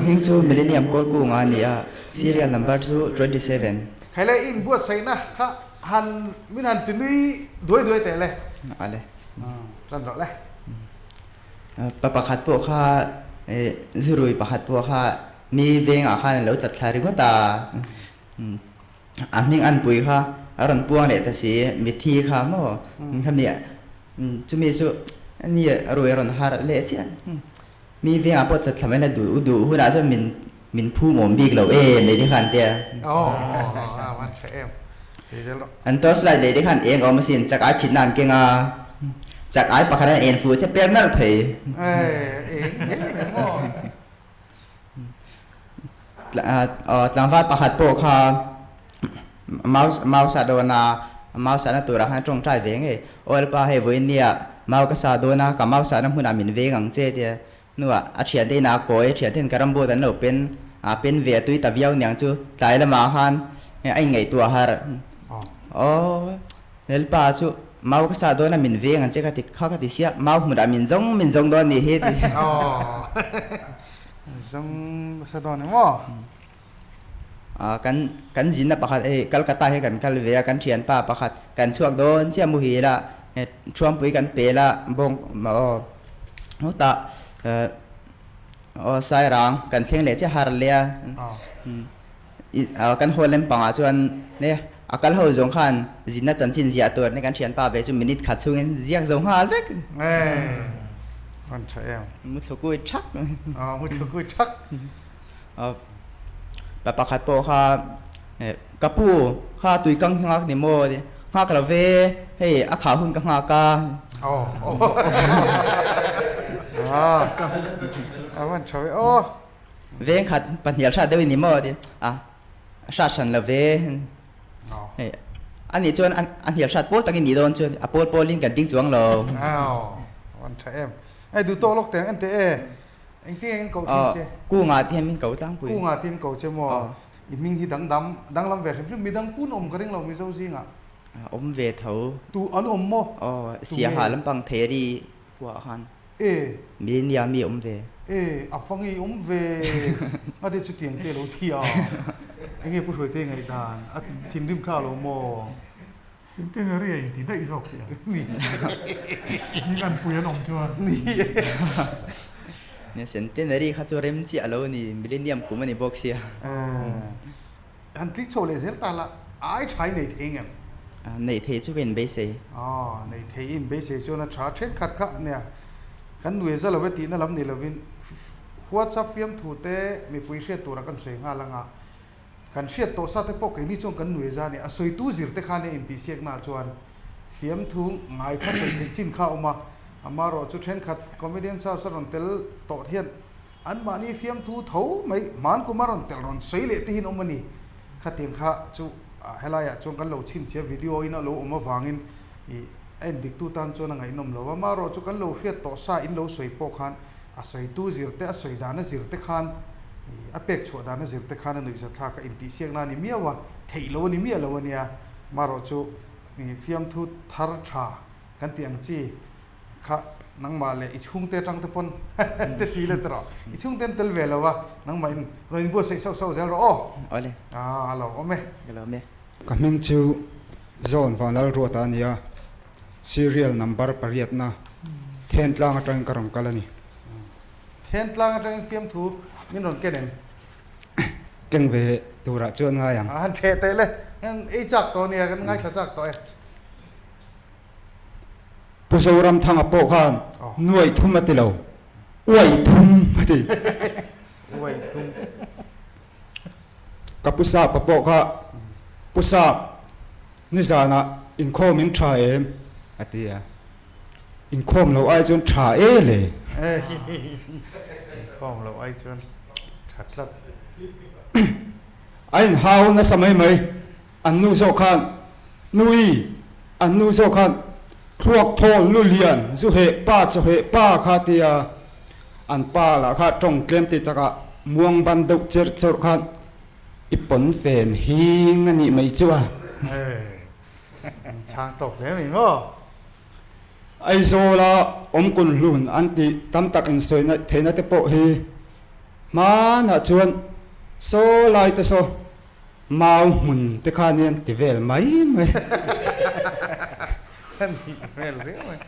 hming chu Millennium Kawlkunga a ni a, serial number chu 27. Khaile i inbuatsaihna kha han min han ti nui duai duai teh le. Ale. Tan rawh le. Pa pakhat pawh kha zurui pakhat pawh kha mi vengah khan a lo chat thla ringawt a. A hming an pui kha a rawn puang leh ta si, mitthi kha maw khami chumi chu ni rui a rawn har leh chiah. Mi vengah pawh chat thla mai la duh duh hunah chuan min min phum awm bik lo em lei te khan tia. An torch light lei te khan eng awm asin chak ai chhitna an keng a, chak ai pakhat an en fuh che per nalh thei. Tlangval pakhat pawh kha mau sa dawn a, mau sahna turah khan a tawngtai ve ngei. Aw Lalpa hei vawiin nia mau ka sa dawn a, ka mau sahna hmunah min veng ang che tia hnuah a thiante inah a kawi, a thianten ka ramboot an lo pen a, pen ve a tui ta viau niang chu tlai lamah khan a inngaihtuah harh. Aw Lalpa chu mau ka sa dawn a min veng ang che ka ti kha ka ti sia, mau hmunah min zawng min zawng dawn a nih hi ti. Zawng nasa dawn em aw? Kan kan zinna pakhat hei Calcutta hi kan kal ve a, kan thianpa pakhat kan chhuak dawn chiah muhil a, thuampui kan pel a, bawng aw hutah aw sairang kan thleng leh chiah har leh a, kan haw lempangah chuan ne a kal ho zawng khan zinna chanchin ziah tur ne kan thianpa ve chu minute khat chhungin ziak zo nghal vek. Rawn tha em? Muthlukui thak. Aw muthlukui thak. Pa pakhat pawh kha ka pu kha tui kang hi nghak ni maw ti nghak lo ve hei a khah hun ka nghak a. Aw a rawn tha ve aw. Veng khat pahnial hrat deuh i ni maw ti a hrat hran lo ve. Hei ani chuan a hnial hrat pawl takin nih dawn chuan a pawl pawlin kan ding chuang lo. Aw an tha em. Hei duh tawk lawk teh ang en teh e. Engtin nge kan ko thin che? Kunga te hian min ko tlangpui. Kunga te in ko che maw? I hming hi dangdam danglam ve hrim hrim midang pun awm ka ring lo Mizo zingah. Awm ve tho. Tu an awm maw? Aw Siaha lampang Theri khuaah khan. E. Millennia mi awm ve. E, a fangi awm ve. Ngate chutiang te lo thi a. Enge Pu Hruaite ngaihdan a thinrim thla lo maw? Centenary a inti daih zawk tih a. Ni. Hming an pui an awm chuan. Ni e. Nia centenary kha chu rem chiah lo ni, millennium kum a ni bawk sia. Han tling chho leh zel ta la, ai tha i nei thei ngem? Neih theih chu ka inbeisei. Aw, neih theih i inbeisei chuan a tha thenkhat kha nia, kan nuai za lo e tihna lam ni lovin WhatsApp fiamthu te mipui hriat tura kan sawi nghal anga, kan hriat tawh sa te pawh keini chuan kan nuai za a ni. A sawitu zir te kha nia intihsiaknaah chuan fiamthu ngai kha sawi theih chin kha a awm a, amaherawh chu thenkhat comedian search a rawn tel tawh hian Anmahni fiamthu tho mai hman kuma rawn telh rawn sawi leh te hian awm a ni. Khatiang kha chu helaiah chuan kan lo chhinchhia video in a lo awm avangin ih a endiktu tan chuan a ngaihnawm lo a. Amaherawh chu kan lo hriat tawh sa in lo sawi pawh khan a sawitu zir te a sawi dana zir te khan ih a pek chhuah dana zir te khan a nuihzathlak a intihsiakna a ni miau a, theih lo a ni miah lo a nia. Amaherawh chu ih fiamthu thar tha kan tih ang chi Kha nangmah leh i chhungte atang te pawn te ti let rawh. I chhungte an tel ve lo a, nangmah in rawn inbuatsaih sauh sauh zel rawh aw. Awle. A lo awm e. Ka lo awm e. Ka hming chu John Vanlalruata a ni a, serial number pariatna Thentlang atangin ka rawn kal a ni. Thentlang atangin fiamthu min rawn ken em? Keng ve turah chuan ngai ang. A han theh teh le, ei chak tawh a nia, kan ngaithla chak tawh e. Pu Zoramthanga pawh khan nuaih thum a ti lo, uaih thum a ti. Uaih thum. Ka Pu Sapa pawh kha, Pu Sap, nizanah inkhawm in tha em? a ti a. Inkhawm lo ai chuan tha e le. Inkhawm lo ai chuan tha tlat. A inhau nasa mai mai. An nu zawk khan Nui, an nu zawk khan Thluak thawl lu lian zu heh pa chaw heh pa kha tia an pa lah kha tawng tlem ti takah muang ban deuh cherh chawrh khan i pawn fen hing a nih mai chu a. An chhang tawk hle mai maw? Aizawla awmkun hlun an tih tam tak insawi theihna te pawh hi. Hmanah chuan saw lai te saw mau hmun te khan hian ti vel mai mai. Ka nih hmel riau mai.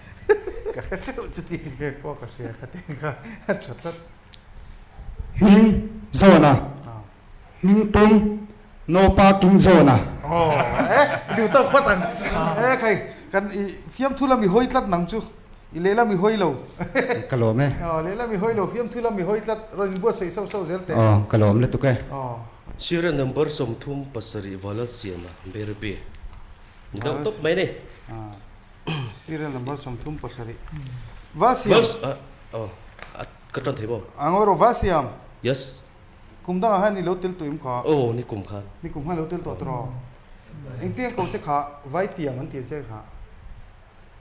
Ka hre theuh chu ti ve pawh ka hria kha teng kha a tha tlat. Hming zawna hming pum no parking zawna. Aw eh duh tawk phawt ang. Eh khai kan i fiamthu lam i hawi tlat nang chu. I lehlam i hawi lo. Ka lawm e. Aw lehlam i hawi lo fiamthu lam i hawi tlat rawn inbuatsaih sauh sauh zel teh. Aw ka lawm lutuk e. Aw. Sir number 37 Valal Siama Berbi deuh tawp mai ni. Sir number 37 Val Siam. Aw ka tan thei maw? A ngawi rawh Val Siam. Yes. Kum dangah hian i lo tel tawh em kha? Aw ni kum khan. Ni kum khan i lo tel tawh tawh. Engtin ko che kha Vai tiam an ti che kha.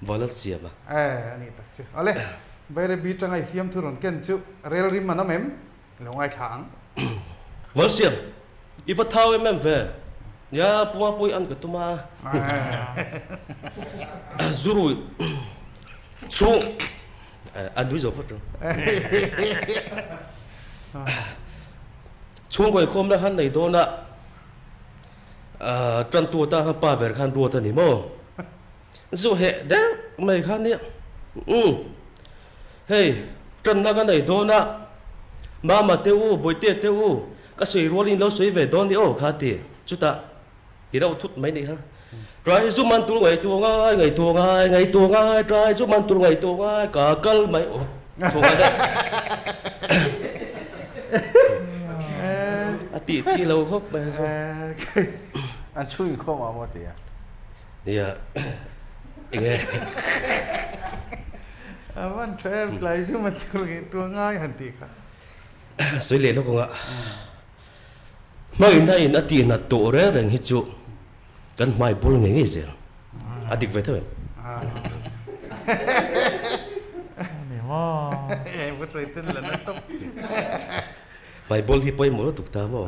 Vala siam a. Eh, a nih tak chu. Awle, Bairabi tanga i fiamthu rawn ken chu rel rim an awm em? I lo ngaithla ang. Val siam, i va thau em em ve? Nia, Puma pawh i an ka tum a. Zurui chhung a nui zo phawt reng. Chhungkaw inkhawmna khan nei dawn a, Tantu atan khan pa ber khan ruat a ni maw? Zu heh deuh mai kha nia. Umm. Hei, tanna ka nei dawn a, Mama te u, Bawihtea te u, ka sawi rualin lo sawi ve dawn ni aw kha ti. Chutah, ti deuh thut mai nih kha. Trai zu man tur ngaihtuah ngai, ngaihtuah ngai, ngaihtuah ngai, trai zu man tur ngaihtuah ngai, ka kal mai aw. Chhunga deuh. A tih chi lo khawp mai chu. An chhung inkhawm ah maw ti a? Nia, enge? A van tha em tlai chu man tur ngaihtuah ngai han tih kha. Sawi leh lawk anga hmangin a in a tih nat tawh reng reng hi chu kan hmai bul ngei ngei zel. A dik ve theuh em? Hmai bul hi pawimawh lutuk ta maw?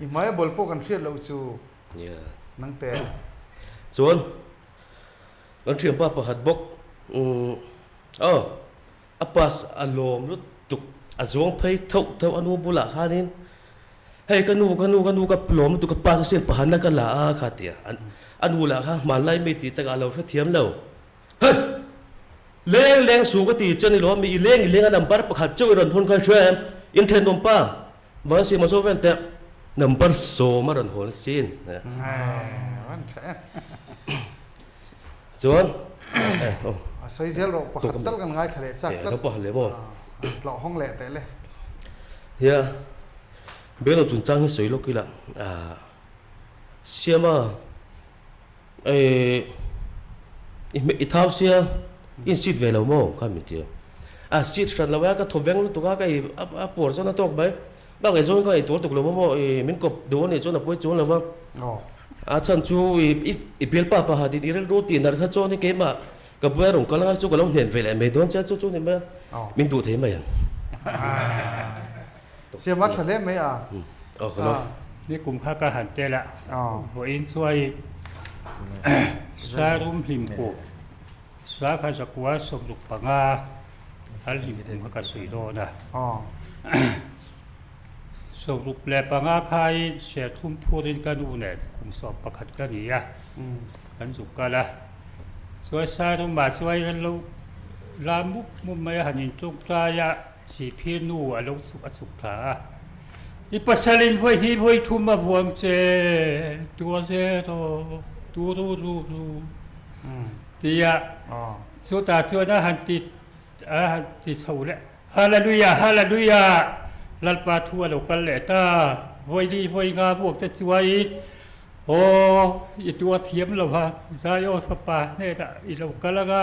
I hmai a bul pawh kan hriat loh chu nang te. Chuan kan thianpa pakhat bawk aw A pass a lawm lutuk, a zawng phei theuh theuh a nu bulah khanin, Hei ka nu, ka nu, ka nu ka lawm lutuk ka pass asin pahanna ka la a kha tia. A nu lah kha hmanlai mi tih takah a lo hrethiam lo. Hei! Leng leng su ka ti chuan i lawm mi, i leng i leng a number pakhat chauh i rawn hawn khan hria em? In thenawm pa, Vansi Mazo vel teh number sawm a rawn hawn asin. Chuan A sawi zel rawh pakhat tal kan ngaithla leh chak tlat. Pakhat leh maw? Tlawh hawng leh teh le. Nia, Belo chungchang hi sawi lawk ila Siama i i thau sia i insit ve lo maw kha min ti a. A sit hran lo a ka thaw veng lutuk a ka i a puar chuan a tawk mai. Bak ei zawng ka ei tuar tuk lo maw i min kawp duh a nih chuan a pawi chuang lo va. A chhan chu i i bialpa paha din i rilru tih nar kha chuan keimah ka buai rawn kal anga chu ka lo hnen ve leh mai dawn che chu chu ni mai a min duh thei mai ang. Siam a tha hle mai a. Aw ka lo. Ni kum kha ka han tel a, vawiin chuai Sarum hlimku Sakha zakua 65 an hlimkum kha ka sawi dawn a. 65 khai serthlum phurin ka nu nen kum 11 ka ni a, kan zuk kal a. Chuai Sairumah chuai an lo la mup mup mai a, han inṭawngṭai a, Sihphir nu a lo chuk a chuk thla a. I pasalin vawi hnih vawi thum a vuang che, tua zero, tu ru ru ru tia chutah chuan a han ti a han ti chho leh. Hallelujah, Hallelujah! Lalpa thu a lo kal leh ta. Vawi li vawi nga vuak te chuain, Aw, i tua thiam lo va, Zion fapa hnenah i lo kal anga,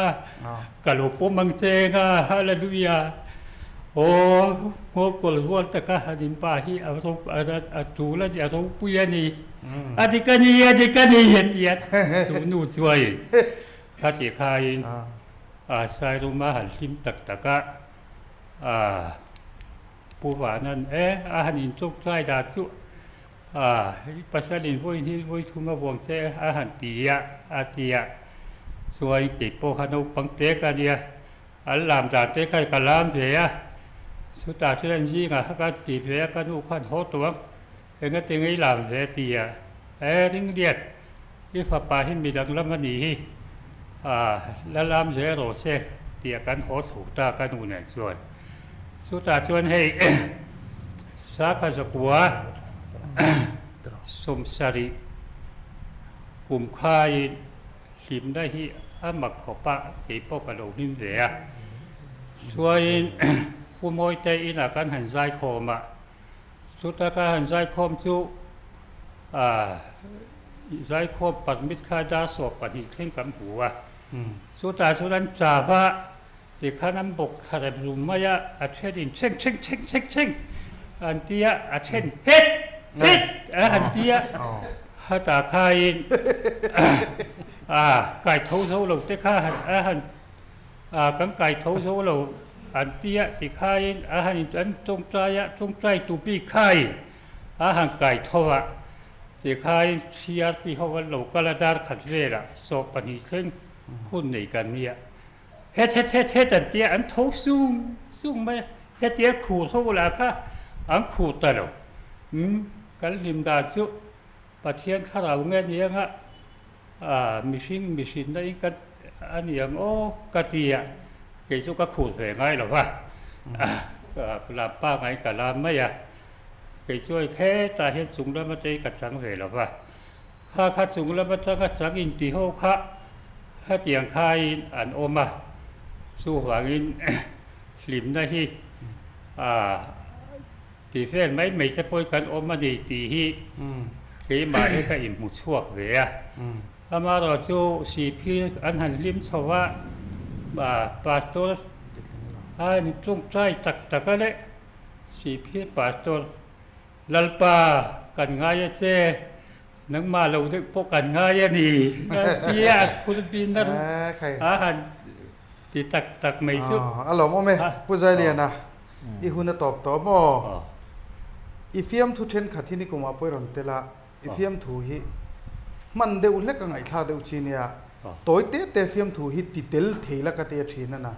ka lo pawm ang che nga, Hallelujah! Aw, ngawkawl rual taka han inpa hi a ro a tul a ni, a ropui a ni. A dik a ni, a dik a ni, a ti a, chu nu chuain kha ti khain A Sairuma han hlim tak tak a, a Pu Vanan e a han inchawk tlai dan chu a pasal in vawi hnih vawi thum a vuang che a han ti a, a ti a. Chuan kei pawh kha naupang te ka nia, an lam dan te kha ka lam ve a. Chutah chuan zingah kha ka ti ve a, ka nu khan haw tawh ang, engati ngei lam ve ti a, e ringliat, i fapa hi midang lam a nih hi, ah la lam zel rawh se tia kan haw chho ta ka nu nen chuan. Chutah chuan hei sakha zakua 70 kum khaiin Hlimna hi a mak khawp a, kei pawh ka lo hlim ve a. Chuain Pu Mawite inah kan han zaikhawm a, chuta ka han zaikhawm chu zaikhawm permit kha dar 12 thleng kan hmu a. Chutah chuan an chau a, tikhan an bawk thla rem rum mai a, a thenin chheng chheng chheng chheng chheng an ti a, a then het het a han ti a. Hata khaiin a kai tho zo lo te kha han a han a kan kai tho zo lo an tia ti khaiin a han in an tawngtai a tawngtai tu bik khaiin a han kai tho a ti khaiin CRP ho an lo kal a dar khat velah 12 thleng hun nei kan nia het het het het an tia an tho sung sung mai a hetia khur ho lah kha an khur ta lo umm kan hlim dan chu Pathian thlarau nge ni anga mihring mihrinna in ka a ni ang aw ka ti a, kei chu ka khur ve ngai lo va, lam pangai ka lam mai a, kei chu hei hetah hian chung lam atangin ka chang ve lo va, kha kha chung lam atanga chang inti ho kha hetiang khaiin an awm a, chuvangin hlimna hi Tih vel mai mai te pawh hi kan awm a ni tih hi keimah hi ka inhmu chhuak ve a. Amaherawh chu Sihphir an han hlim chho a, Pastor a ni tawngtai tak tak a le, Sihphir Pastor, Lalpa kan ngai a che, nangmah lo deuh pawh kan ngai a ni tia a khur bin a han ti tak tak mai chu. A lawmawm e, Pu Zailiana. I hun a tawp tawh maw? I fiamthu thenkhat hi nikumah pawh i rawn tel a, i fiamthu hi hman deuh hlek a ngaihthlak deuh chi nia, tawi te te fiamthu hi ti tel thei la ka tia thin a na,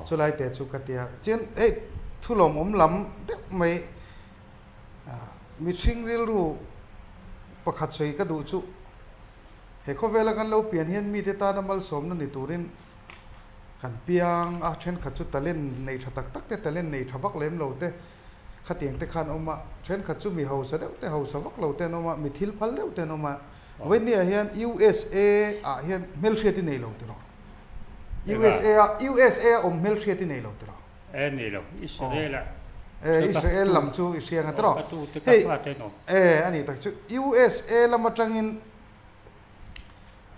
chulai te chu ka tia. Chian hei thu lawmawm lam deuh mai mihring rilru pakhat sawi ka duh chu he khawvela kan lo pian hian mite tana malsawmna ni turin Kan piang a, thenkhat chu talent nei tha tak tak te, talent nei tha vak lem lo te, khatiang te khan awm a, thenkhat chu mi hausa deuh te, hausa vak lo te an awm a, mi thil phal deuh te an awm a. Vawinia hian USA ah hian hmelhriat i nei lo tiraw? USA a USA a awm hmelhriat i nei lo tiraw? E nei lo, Israel ah. E Israel lam chu i hria ang a tiraw? Hei e a ni tak chu USA lam atangin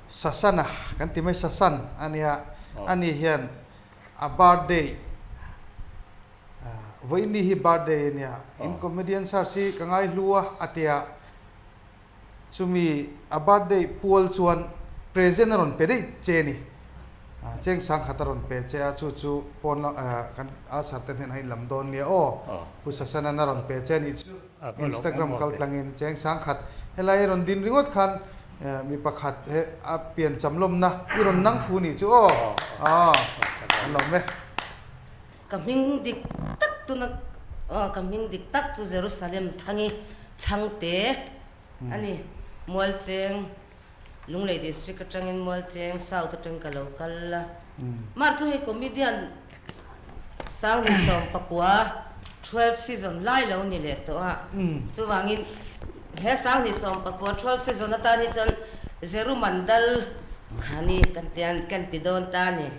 Sasana kan ti mai Sasan a nia ani hian a birthday vawiin hi birthday a nia in comedian search hi ka ngai hlu a a tia chumi a birthday pual chuan present a rawn pe daih che a ni cheng sangkhat a rawn pe che a chu chu pawn lam kan Alsar te hnenah in lam dawn nia aw Pu Sasana a rawn pe che a nih chu. Instagram kal tlangin cheng sangkhat helai i rawn din ringawt khan mi pakhat he a pian cham lawmna i rawn nang fu nih chu aw aw an lawm e. Ka hming dik tak tuna aw ka hming dik tak chu Jerusalem Thangi Chhangte a ni. Mualcheng Lunglei District atangin Mualcheng South atang ka lo kal a. Mar chu hei comedian Sanghnih 19 12 season lai lo ni leh tawh a. Chuvangin he Sanghnih 19 12 season atan hi chuan Zeru Mandal kha ni kan ti kan ti dawn ta ni.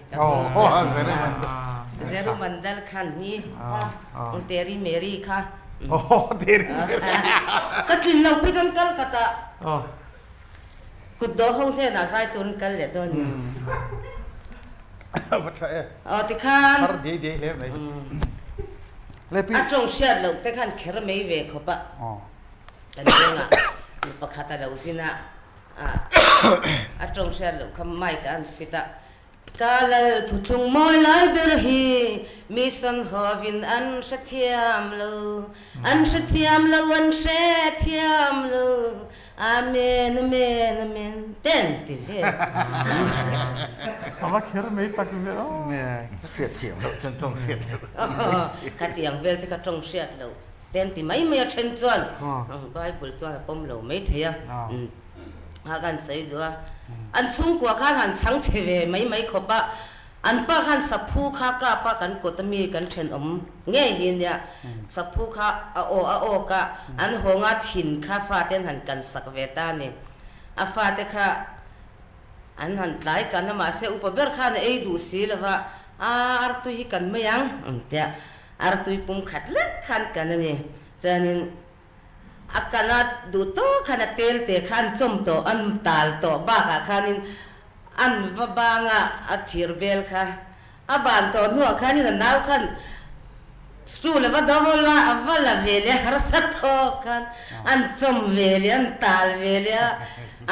Zeru Mandal khan hi Teri Meri kha. Ka tlin lo phei chuan Calcutta. Kut dawh ho hnenah zai turin kal leh dawn ni. Va tha e. Aw tikhan. Har diai diai hle mai. Le pi. A tawng hriat loh te khan kher mai ve khawp a. Kan vengah nu pakhat a lo zin a, a tawng hriat loh kha mic a an fit a. Ka lal thuthlung mawi lai ber hi mi sanhawin an hrethiam lo, an hrethiam lo, an hrethiam lo. Amen, amen, amen ten ti ve. A va kher mai tak ve aw. Hriatthiam loh chuan tawng hriat loh. Khatiang vel te kha tawng hriat loh ten ti mai mai a then chuan Bible chuan a pawm lo mai thei a. A kan sawi duh a, an chhungkua khan han chhang chhe ve mai mai khawp a, an pa khan saphu kha kap a kan kawt ami kan thenawm ngei hi nia, saphu kha a aw a awk a, an hawng a thin kha fate an han kan sak ve ta a ni, a fate kha an han tlai kan a mahse upa ber khan a ei duh si lo va, a artui hi kan mai ang an tia, artui pum khat lek khan kan a ni, chuanin. A kana duh tawk khan a tel te kha an chawm tawh, an tal tawh bakah khanin an va banga a thir bel kha a ban tawh hnuah khanin a nau khan stool a va dawhawl a, a va la ve leh a harsa tawk khan an chawm ve leh an tal ve leh a,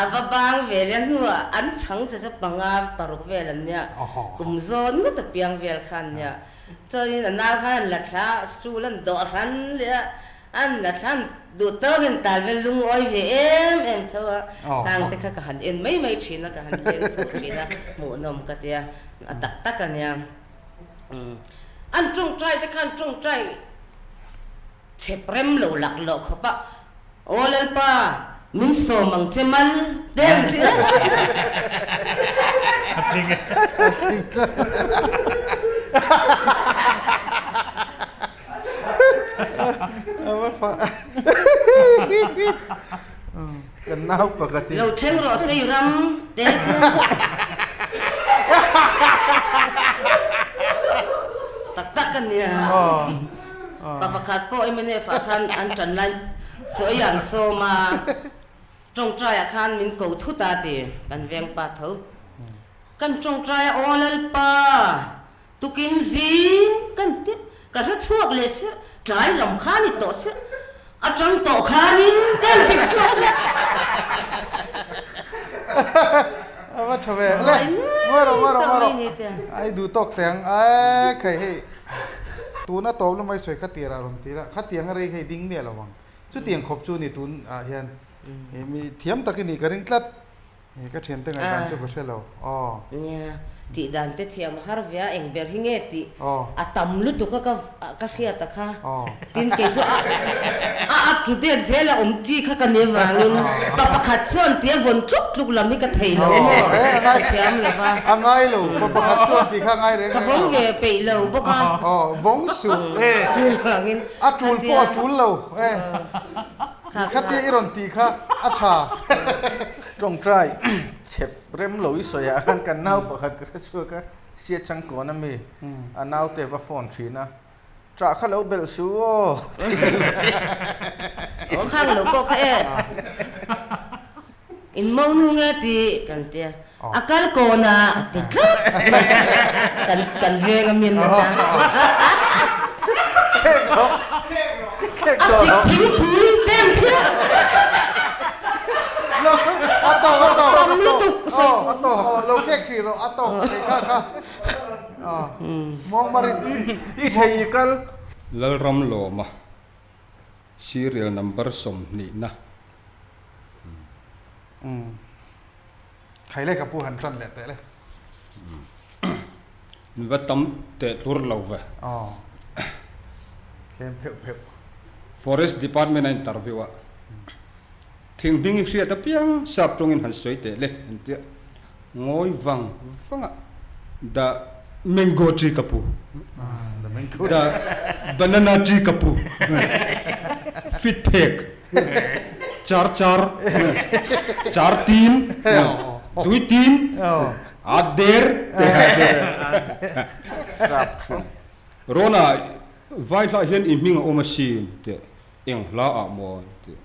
a va bang ve leh a hnuah an chhang che chu panga paruk vel an nia, kum zawn ngawt a piang vel kha an nia. Chuanin a nau khan an la thla a, stool an dawh hran leh a, An la thlan duh tawkin tal vel lungawi ve em em tho a, hang te kha ka han en mai mai thin a, ka han leng chho thin a, hmuhnawm ka tia, a tak tak a nia. An tawngtai te khan tawngtai chhep rem lo lak loh khawp a, Aw Lalpa, min sawm ang che mal te an ti a. A tling e. Kan nau pakhat in. Lo thleng rawh se i ram te te. Tak tak a nia. Pa pakhat pawh mnf ah khan an tan lai chaw ei an sawm a, tawngtai ah khan min ko thut a ti kan veng pa tho. Kan tawngtai a aw Lalpa. Tukin zing kan ti, ka hre chhuak leh se, tlai lam kha ni tawh se, a tang tawh khanin kan ti tawh le. A va tha ve le, ngawi rawh ngawi rawh ngawi rawh, ai duh tawk teh ang, ai khai hei tuna tawp lamai sawi kha tirah rawn ti la, khatiang a rei hei ding miah lo ang, chutiang khawp chu ni tun ah hian mi thiam tak i nih ka ring tlat. He ka thiante ngaihdan chu ka hre lo aw. Nia, tih dan te thiam a har ve a, eng ber hi nge tih a tam lutuk a ka hriat a kha. Tin kei chu a a up to date zel a awm chi kha ka ni avangin pa pakhat chuan tia vawn tluk tluk lam hi ka thei lo maw, ka thiam lo va. A ngai lo, pa pakhat chuan tih kha a ngai reng reng lo. Ka vawng ve peih lo bawk a. Aw, vawng suh e. Chuvangin A tul pawh a tul lo e. Khatia i rawn tih kha a tha. Tawngtai chhep rem lo i sawi ah khan kan nau pakhat ka hre chhuak a, sia changkawn a mi a naute va phone thin a, Ṭah kha lo belh su aw ti Aw khang lo pawh kha e, in mo nu nge ti kan tia, a kal kawn a ti tlat kan kan veng a min a ta. A sik thingpui ten phiah. A tawk a tawk. Tam lutuk sawi. A tawk lo khek hrih rawh a tawk thei kha kha. Muang marin i thei i kal. Lalram lawma serial number 20 na. Khai le ka pu han tan leh teh le. Mi va tam teh tlur lo ve. Aw. Tlem pheuh pheuh. Forest Department a interview a. Thing hming i hriat apiang sap tawngin han sawi teh le an tia. Ngawi vang vang a the mango tree ka pu. The banana tree ka pu. Fit phek. Char char. Char tin. Tui tin. A der Rona vai hlah hian i hming a awm asin tih eng hla ah maw tih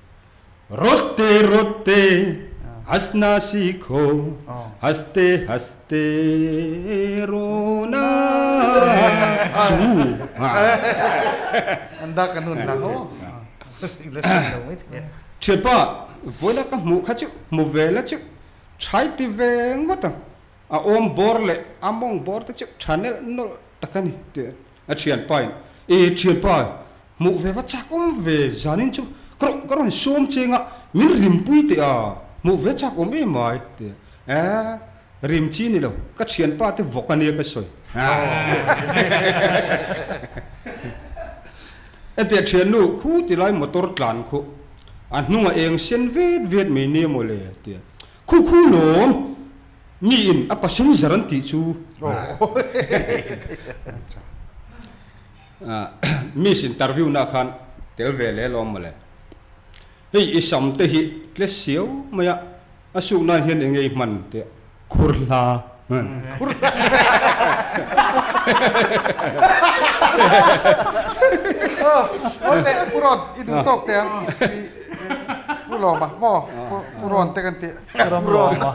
Rote rote hasna sikho haste haste Rona chu An dah ka nun la ho Thianpa vawilah ka hmuh kha chu hmu ve la chu Chhai ti ve ngawt ang. A awm bawr leh a mawng bawr te chu tha nelh nawlh tak a ni tih a thianpa in e thianpa hmuh ve va chak awm ve zanin chu ka rawn ka rawn sawm cheng a min rimpui teh a hmuh ve chak awm em mai tih a rim chi ni lo ka thianpa te vawk a nia ka sawi Hetiang thiannu khu ti lai motor tlan khu a hnungah eng sen vet vet mai nia maw le tih a Khu khu lawm, mi in a passenger an tih chu. Miss interview na khan tel ve leh lawm mawle. Hei i sam te hi tle siau mai a, a suk nan hian enge i hman teh khur hla. Khur hla. Aw teh pu Rawt i duh tawk teh ang. Pu Lawma maw Pu Rawn te kan tih. Pu Lawma.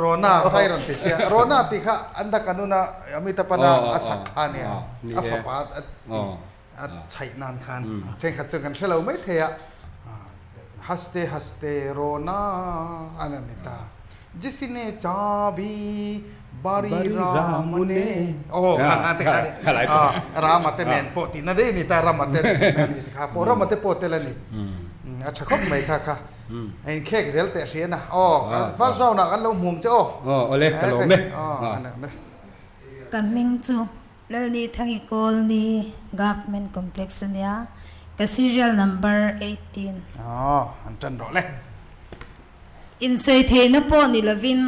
Rona kha i rawn ti sia. Rona tih kha an da kanuna Amitabh Bachchan a sak kha a nia. A fapa a chhaih nan khan thenkhat chuan kan hre lo mai thei a. Haste haste Rona an a ni ta. Jisine chabi bari ramune aw kha kha te kha ni Rama te nen pawh tihna daih a ni ta Rama te tihna a ni kha pawh Rama te pawh tel a ni a tha khawp mai kha kha a inkhek zel teh hria na aw first round ah kan lo hmu ang che aw aw awle ka lawm e Ka hming chu Lalni Thangi Kawlni Government Complex a nia ka serial number 18. Aw an tan rawh le. Insawi theihna pawh ni lovin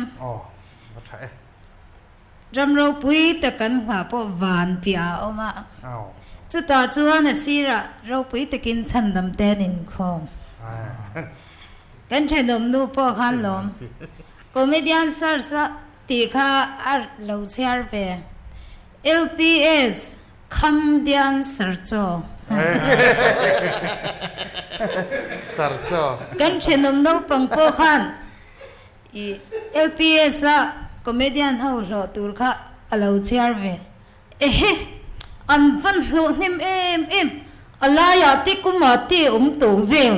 ram ropui tak kan nghah pawh van piah a awm a, chutah chuan a sirah ropui takin chhandam te an inkhawm. Kan thenawm nu pawh khan lawm comedian search a tih kha a lo chhiar ve. LPS Khamdian Sarchaw. Sarchaw. Kan thenawm naupang pawh khan i LPS a comedian ho hlawh tur kha a lo chhiar ve. Ehe! An van hlawh hnem em em, a laiah te kumah te awm tawh vel.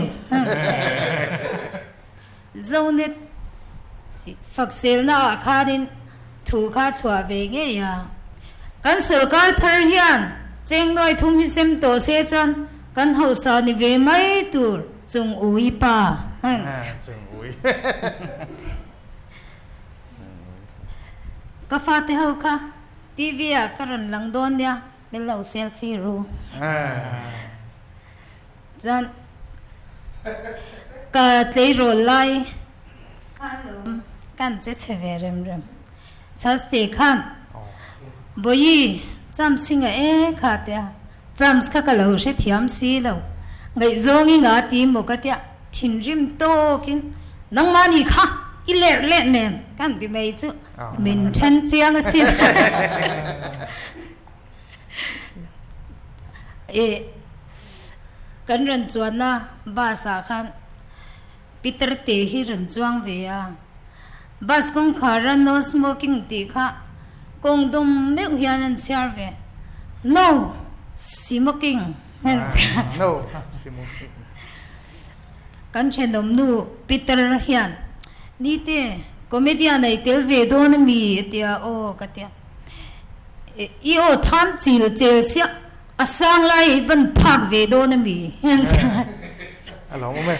Zonet fakselna ah khanin thu kha chhuah ve ngei a. Kan sorkar thar hian cheng nuai thum hi sem tawh se chuan kan hausa ni ve mai tur chung ui pa. Chung ui. Ka fate ho kha TV ah ka rawn lang dawn nia min lo selfie ru. Chuan ka tleirawl lai khan lawm kan che chhe ve rem rem. Chhaste khan Bawihi Chams hi nga e kha tia Chams kha ka lo hrethiam si lo ngaihzawng i nga ti maw ka tia thinrim tawkin nangmahni kha i lerh leh nen kan ti mai chu min then chiang asin. Ih kan rawn chuanna bus ah khan Peter te hi rawn chuang ve a, bus kawngkhar a no smoking tih kha kawng dawm meuh hian an chhiar ve, no simoking kan thenawm nu Peter hian nite comedian a i tel ve dawn ami a ti a, aw ka ti a. I aw tham chil chel chiah a sang lai i ban phak ve dawn a mi? A lo awm e.